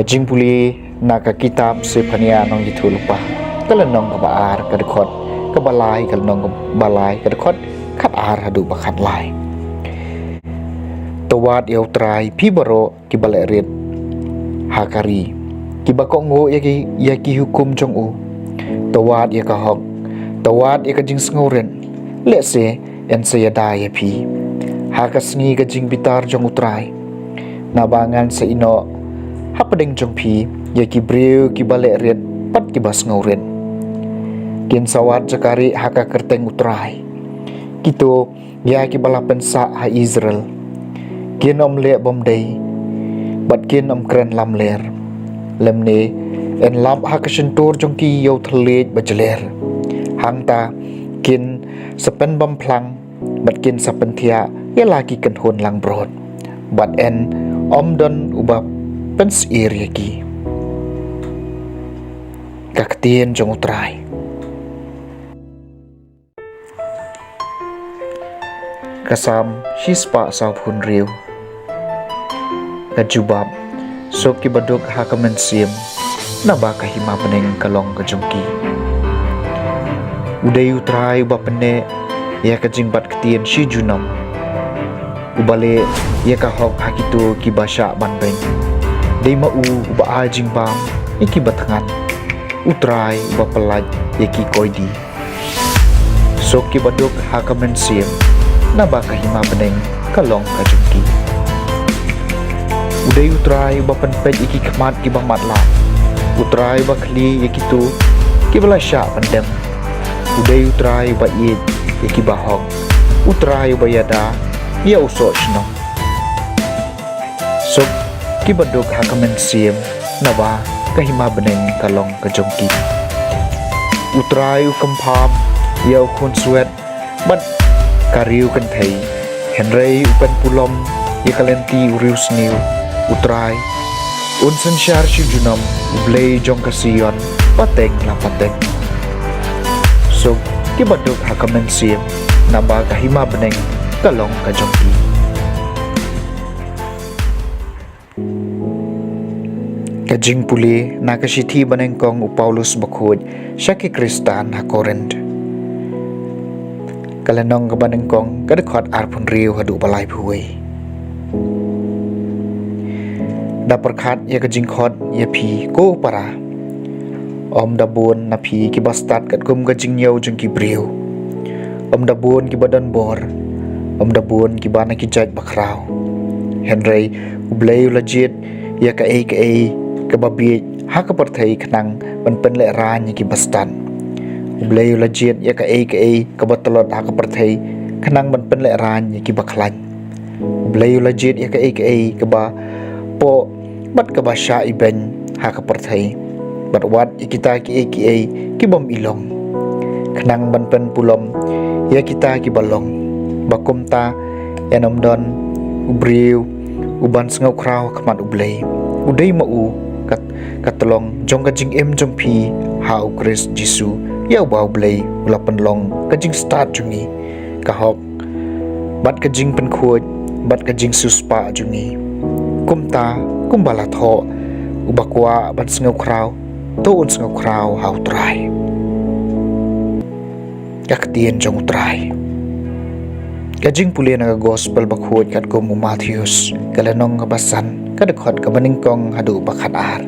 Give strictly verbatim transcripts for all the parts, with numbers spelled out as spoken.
Ka jingpule na ka kitab Sephania Nongïathuhlypa, ka lynnong kaba ar, ka dkhot kaba lai, ka lynnong kaba lai, ka dkhot khat ar haduh ba khat lai. To wad ïa U Trai, phi baroh kiba leh rit ha ka ri, kiba kohnguh ïa ki, ïa ki hukum jong u. To wad ïa ka hok, to wad ïa ka jingsngewrit, lehse yn sa ïada ïa phi ha ka sngi ka jingbitar jong U Trai. Naba ngan sa ïehnoh hapdeng jong phi ïa ki briew kiba leh rit bad kiba sngewrit. Kin sa wad jaka rieh ha ka kyrteng U Trai, kito ïa kiba la pynsah ha Israel. Kin ym leh bymdei bad kin ym kren lamler, lymne yn lap ha ka shyntur jong ki ïa u thylliej ba jler. Hangta kin sa pynbymphlang bad kin sa pynthiah ïa la ki kynhun langbrot, bad yn ym don uba pynsyier ïa ki. Ka ktien jong U Trai. Ka Salm shispah sawphew hynriew. Ka jubab. Suk kiba duk ha ka mynsiem, naba ka hima bneng ka long ka jong ki. U dei U Trai uba pynneh ïa ka jingbat ktien shi junom, uba leh ïa ka hok ha kito kiba shah ban beiñ. Dei ma u uba ai jingbam ïa kiba thngan, U Trai uba pyllait ïa ki koidi. Suk kiba duk ha ka mynsiem, naba ka hima bneng ka long ka jong ki. U dei U Trai uba pynpeit ïa ki khmat kiba matlah, U Trai uba khlieh ïa kito kiba la shah pyndem. U dei U Trai uba ïeit ïa kiba hok, U Trai uba ïada ïa u soh shnong. Suk kiba duk ha ka mynsiem, naba ka hima bneng ka long ka jong ki. U Trai u kynpham ïa u khunswet bad ka riewkynthei, hynrei u pynpulom ïa ka lynti u riewsniew. U Trai un synshar shi junom, U Blei jong ka Sion, pateng la pateng. Suk kiba duk ha ka mynsiem, naba ka hima bneng ka long ka jong ki. Ka jingpule na ka shithi banyngkong u Paulus bakhuid sha ki Khristan ha Korinth, ka lynnong kaba nyngkong, ka dkhot arphew hynriew haduh ba laiphew wei. Da pyrkhat ïa ka jingkhot ïa phi, ko para. Ym da bun na phi kiba stad katkum ka jingñiew jong ki briew. Ym da bun kiba don bor, ym da bun kiba na ki jait bakhraw. Hynrei U Blei u la jied ïa kaei kaei kaba bieit ha ka pyrthei khnang ban pynlehraiñ ïa kiba stad. U Blei u la jied ïa kaei kaei kaba tlot ha ka pyrthei khnang ban pynlehraiñ ïa kiba khlaiñ. U Blei u la jied ïa kaei kaei kaba poh bad kaba shah ibeiñ ha ka pyrthei, bad wat ïa kita kiei kiei ki bym i long, khnang ban pynpulom ïa kita kiba long, ba kumta yn ym don u briew uban sngewkhraw ha khmat U Blei. U dei ma u ka, ka tyllong jong ka jingim jong phi ha U Khrist Jisu, ïa uba U Blei u la pynlong ka jingstad jong ngi, ka hok bad ka jingpynkhuid bad ka jingsiewspah jong ngi. Kumta, kumba la thoh, uba kwah ban sngewkhraw, to un sngewkhraw ha U Trai. Ka ktien jong U Trai. Ka jingpule na ka Gospel bakhuid katkum u Mathaios, ka lynnong kaba san, ka dkhot kaba nyngkong haduh ba khat ar.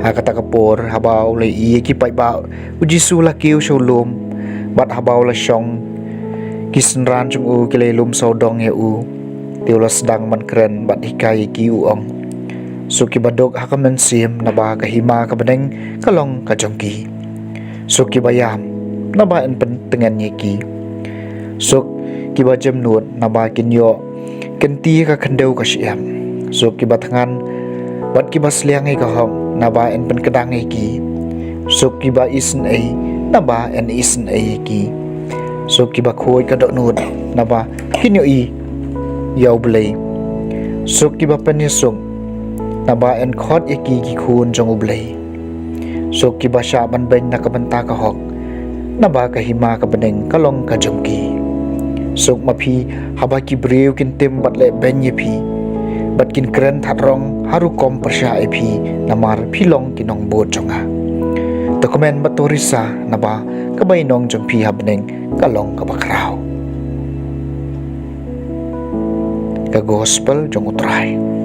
Ha kata ka por, haba u la ïohi ïa ki paidbah, U Jisu u la kiew sha u lum, bad haba u la shong, ki synran jong u ki la ïalum sawdong ïa u. Te u la sdang ban kren bad hikai ïa ki, u ong: Suk kiba duk ha ka mynsiem, naba ka hima ka bneng ka long ka jong ki. Suk kiba ïam, naba yn pyntngen ïa ki. Suk kiba jemnud, naba kin ïoh kynti ïa ka khyndew ka shyiap. Suk kiba thngan bad kiba sliang ïa ka hok, naba yn pynkdang ïa ki. Suk kiba isynei, naba yn isynei ïa ki. Suk kiba khuid ka dohnud, naba kin ïohi ïa U Blei. Suk kiba pynïasuk, naba yn khot ïa ki ki khun jong U Blei. Suk kiba shah ban beiñ na ka bynta ka hok, naba ka hima ka bneng ka long ka jong ki. Suk ma phi haba ki briew kin tim bad leh beiñ ïa phi, bad kin kren that rong ha rukom pyrshah ïa phi, namar phi long ki nongbud jong nga. To kmen bad to risa, naba ka bainong jong phi ha bneng ka long kaba khraw. Ka Gospel jong U Trai.